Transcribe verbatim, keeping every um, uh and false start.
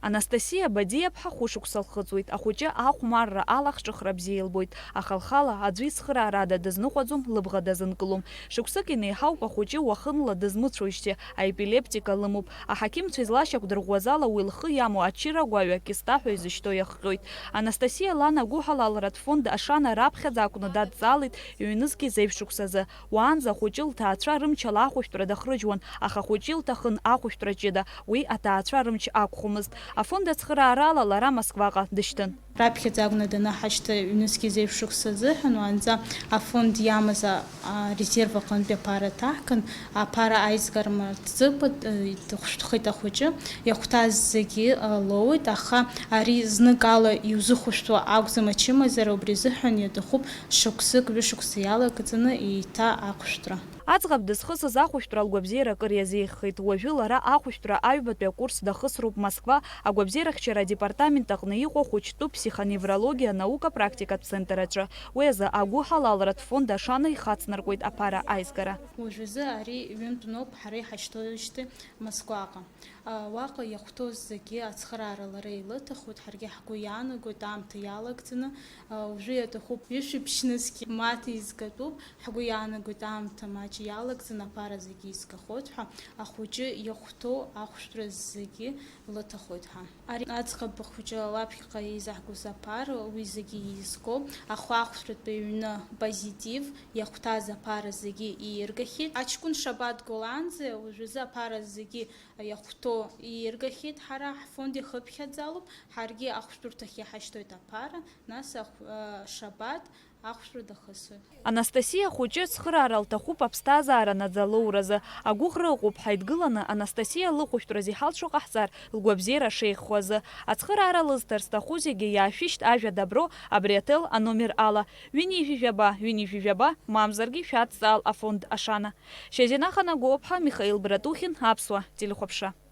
Анастасиа Бадиаԥҳа хәышықәса лхыҵуеит. Ахәыҷы ахәмарра ала ахҿыхра бзиа илбоит, аха лхала аӡәы ицхыраарада дызныҟәаӡом, лыбӷа дазынкылом. Шықәсык инеиҳауп ахәыҷы уахынла дызмыцәоижьҭеи, аепилептика лымоуп. Аҳақьымцәа излашьақәдырӷәӷәаз ала уи лхы иамоу ачыра гәаҩа киста ҳәа изышьҭоу иахҟьоит. Анастасиа лан агәыҳалалратә фонд Ашана раԥхьаӡа акәны дадҵаалеит ҩнызқьи зеижә шықәсазы. Уаанӡа ахәыҷы лҭаацәа рымчала ахәышәтәра дахрыжьуан, аха ахәыҷы илҭахын ахәышәтәра ҷыда, уи аҭаацәа рымч ақәхомызт. Афонд ацхыраарала лара Москваҟа дышьҭын. Раԥхьаӡа акәны данаҳашьҭы ҩнызқьи зеижә шықәса азыҳәан, уаанӡа афонд иамаз а, арезерв аҟынтәи аԥара ҭаҳган, аԥара аизгара мырҵыкәа, э, дыхәшәтәхеит ахәыҷы, иахәҭаз зегьы, э, лоуит, аха ари зныкала иузыхәышәтәуа акәӡам ачымазара, убри азыҳәан иаҭахуп шықәсык, ҩышықәса иалагӡаны еиҭа ахәышәтәра. Аӡӷаб дызхысыз ахәышәтәра лгәабзиара акыр иазеиӷьхеит. Уажәы лара ахәышәтәра аҩбатәи акурс дахысроуп Москва агәабзиарахьчара адепартамент аҟны иҟоу ахәыҷтәы ԥсихоневрологиа анаука практикатә центр аҿы. Уи азы агәыҳалалратә фонд Ашана ихацнаркуеит аԥара аизгара. Уажәазы ари ҩынтә ноуп ҳара иҳашьҭоижьҭеи Москваҟа. А, уаҟа иахәҭоу зегьы ацхыраара лара илыҭахоит, ҳаргьы ҳгәы иаанагоит аамҭа иалагӡаны. А, уажәы иаҭахуп ҩышәи ԥшьнызқьи, мааҭ еизгатәуп, ҳгәы иаанагоит аамҭа маҷ иалагӡаны аԥара зегьы изгахоит ҳәа, ахәыҷы иахәҭоу ахәшәтәра зегьы лыҭахоит ҳәа. Ари аӡӷаб хәыҷы лаԥхьаҟа еизаҳгоз аԥара, уи зегьы еизгоуп. Ахәаахәҭратәи аҩны Позитив иахәҭаз аԥара зегьы ииргахьеит. Аҷкәын Шабаҭ Голанӡиа уажәазы аԥара зегьы иахәҭоу ииргахьеит. Ҳара ҳфонд ихыԥхьаӡалоуп, ҳаргьы ахәшәтәырҭахь иҳашьҭоит аԥара, нас ахә-, э, Шабаҭ ахәшәтәра дахысуеит. Анастасиа хәыҷы цхыраара лҭахуп аԥсҭазаара наӡалоуразы. Агәыӷра ыҟоуп, ҳаидгыланы Анастасиа лыхәышәтәраз иҳалшо ҟаҳҵар, лгәабзиара шеиӷьхо азы. Ацхыраара лызҭар зҭаху зегьы иаашәышьҭ ажәа Добро абри аҭел аномер ала, ҩынҩажәи жәаба, ҩынҩажәи жәаба, мамзаргьы шәадҵаал афонд Ашана. Шьазина Ханагәыуаԥҳа, Михаил Братухин, Аԥсуа телехәаԥшра.